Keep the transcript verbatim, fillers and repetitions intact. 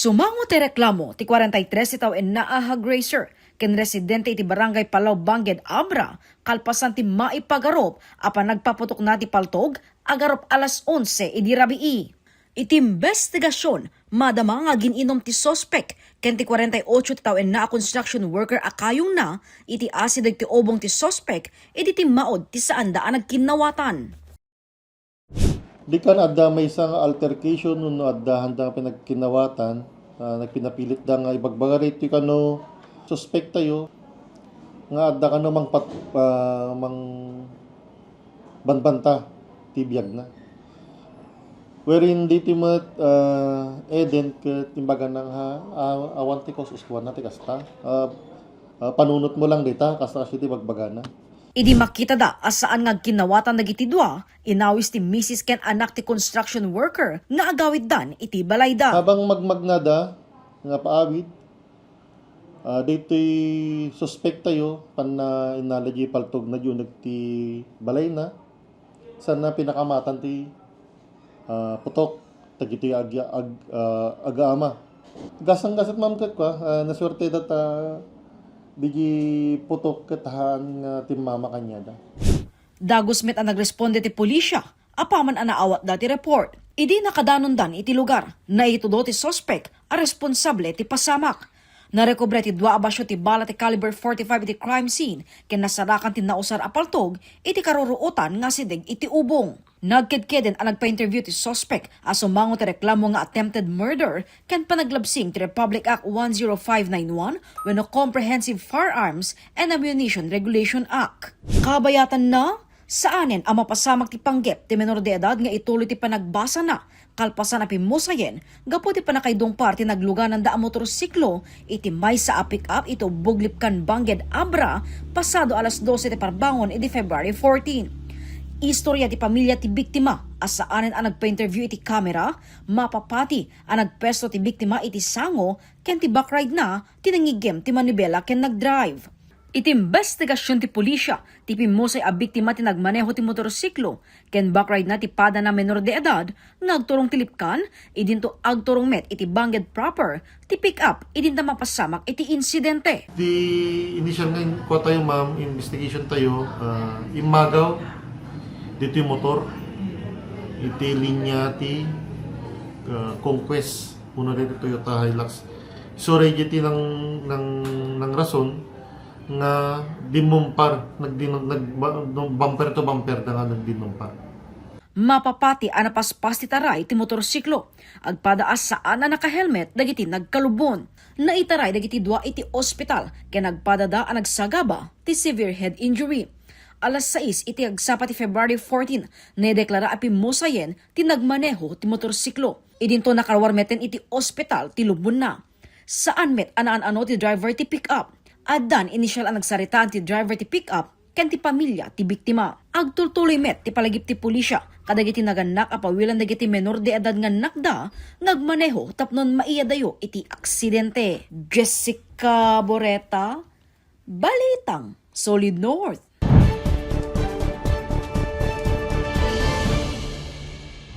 Sumango ti reklamo ti kwarenta y tres ti tao enna a hog raiser ken residente iti Barangay Palau Banged Abra kalpasan ti maipagarup a panagpaputokna ti paltog agarup alas onse idi rabii. Iti imbestigasion, madama nga agin-inom ti suspek ken ti kwarenta y otso ti tao enna a construction worker a kayongna iti asideg ti ubong ti suspek idi timmaud ti saanda a nagkinnawatan. Di kan adda maysa nga altercation wenno adda handa nga pinagkinnawatan, ah, nagpinapilitda nga ibagbaga daytoy kano suspek tayo nga adda kano mangpat-, ah, mangbanbanta ti biagna. Wherein ditoy met, ah, Eden ket imbagana nga, ah, awan ti kaus-usuanna ti kasta. Ah, ah, panunotmo lang dita, kasta kasi ti bagbagana. Idi makitada a saan nga agkinnawatan dagiti dua, inawis ti misis ken anak ti construction worker nga agawiddan iti balayda. Habang magmagnada nga paawid, ah, daytoy suspek tayo, panna innala di paltogna di uneg ti balayna, sana pinakamatan ti ah, putok, dagiti ag-, ag-, ah, agaama. Gasang-gasat, ma'am, ket kua, ah, nasuerte data digi putok ket haan nga timmama kaniada. Dagus met a nagresponde ti pulisya apaman a naawatda ti report. Idi nakadanondan iti lugar, naitudo ti suspek a responsable ti pasamak. Narekobre ti dua a basyo ti bala ti caliber forty-five iti crime scene ken nasarakan ti nausar a paltog iti karuruotan nga asideg iti ubong. Nagkedkeden a nagpa-interview ti suspek a sumango ti reklamo nga attempted murder ken panaglabsing ti Republic Act one zero five nine one wenno Comprehensive Firearms and Ammunition Regulation Act. Kabayatanna, saanen a mapasamak ti panggep ti menor de edad nga ituloy ti panagbasana kalpasan a pimmusayen gapu ti pannakaidungpar ti naglugananda a motorsiklo iti maysa a pick-up iti Ubbog Lipkan Banged Abra pasado alas dose ti parbangon idi February fourteen. Istorya ti pamilya ti biktima a saanen a nagpa-interview iti kamera, mapapati a nagpuesto ti biktima iti sango ken ti backride na ti nangigem ti manibela ken nagdrive. Iti imbestigasion ti pulisya, ti pimmusay a biktima ti nagmaneho ti motorsiklo ken backride na ti padana menor de edad nga agturong ti Lipkan, idinto agturong met iti Banged proper ti pick-up idinta mapasamak iti insidente. Ti initial nga in-, kuha tayo, ma'am, investigation tayo, ah, immagaw ditoy motor iti linya ti, ah, Conquest, una ditoy Toyota Hilux. So, dagiti nang, nang, nang rason nga dinumpar, nagdin-, nag-, ba-, bumper to bumper da nga nagdinumpar. Mapapati a napaspas ti taray ti motorsiklo. Agpada a saan a nakahelmet dagiti nagkalubon. Naitaray dagiti dua iti ospital ken agpadada a nagsagaba ti severe head injury. Alas sais iti agsapa ti February fourteen, nadeklara a pimmusayen ti nagmaneho ti motorsiklo. Idinto nakaruar metten iti ospital ti lubonna. Saan met a naan-ano ti driver ti pick-up. Addan initial a nagsaritaan ti driver ti pick-up ken ti pamilya ti biktima. Agtultuloy met ti palagip ti pulisya kadagiti nagannak a pawilan dagiti menor de edad nga annakda nga agmaneho tapno maiyadayo iti aksidente. Jessica Boreta, Balitang Solid North.